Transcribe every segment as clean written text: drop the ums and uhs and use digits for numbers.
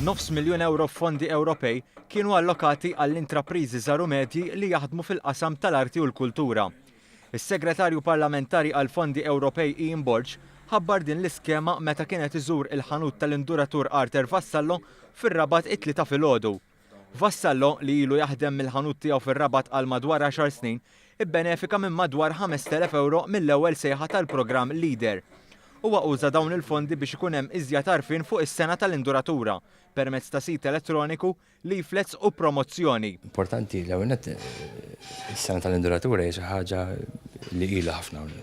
Nofs miljun ewro f'fondi Ewropej kienu allokati għall-intrapriżi żgħar u medji li jaħdmu fil-qasam tal-arti u l-kultura. Is-Segretarju Parlamentari għall-Fondi Ewropej Ian Borg ħabbar din l-iskema meta kien qed iżur il-ħanut tal-induratur Arthur Vassallo fir-Rabat it-Tlieta filgħodu. Vassallo, li ilu jaħdem mill-ħanut tiegħu fir-Rabat għal madwar għaxar snin, ibbenefika minn madwar 5,000 ewro mill-ewwel sejħa tal-programm Leader. Huwa uża dawn il-fondi biex ikun hemm iżjed għarfien fuq is-sengħa tal-induratura permezz ta' sit elettroniku, leaflets u promozzjoni. Importanti, l-ewwel nett is-sengħa tal-induratura hija xi ħaġa li ilha ħafna hawn.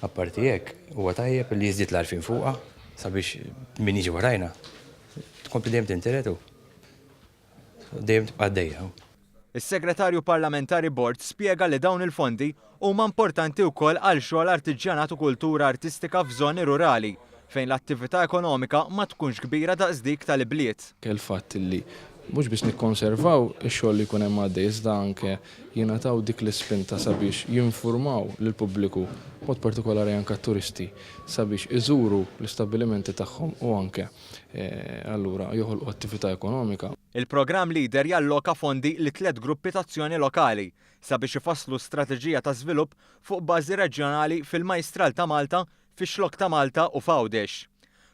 Apparti hekk, huwa tajjeb li jiżdied l-għarfien fuqha sabiex min jiġi warajna tkompli dejjem tintiret u dejjem tibqa' għaddejja. Is-Segretarju Parlamentari Borg spjega li dawn il-fondi huma importanti wkoll għal xogħol artiġjanat u kultura artistika f'żoni rurali fejn l-attività ekonomika ma tkunx kbira daqs dik tal-ibliet. Il-fatt li mhux biss nikkonservaw ix-xogħol li jkun hemm għaddej iżda anke jingħataw dik l-ispinta sabiex jinfurmaw lill-pubbliku, b'mod partikolari anke t-turisti, sabiex iżuru l-istabbilimenti tagħhom u anke allura joħolqu attività ekonomika. Il-programm Leader jalloka fondi li tliet gruppi ta' azzjoni lokali sabiex ifasslu strateġija ta' żvilupp fuq bażi reġjonali fil-Majstral ta' Malta, fix-Xlokk ta' Malta u f'Għawdex.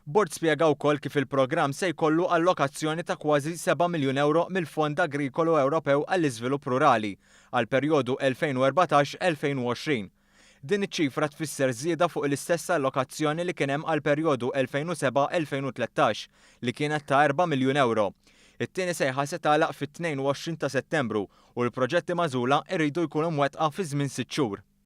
Borg spjega wkoll kif il-programm se jkollu allokazzjoni ta' kważi 7 miljun ewro mill-Fond Agrikolu Ewropew għall-Iżvilupp Rurali għall-perjodu 2014-2020. Din iċ-ċifra tfisser żieda fuq l-istess allokazzjoni li kien hemm għall-perjodu 2007-2013 li kienet ta' 4 miljun ewro. It-tieni sejħa se tagħlaq fit-22 ta' Settembru u l-proġetti magħżula jridu jkunu mwettqa fi żmien sitt xhur.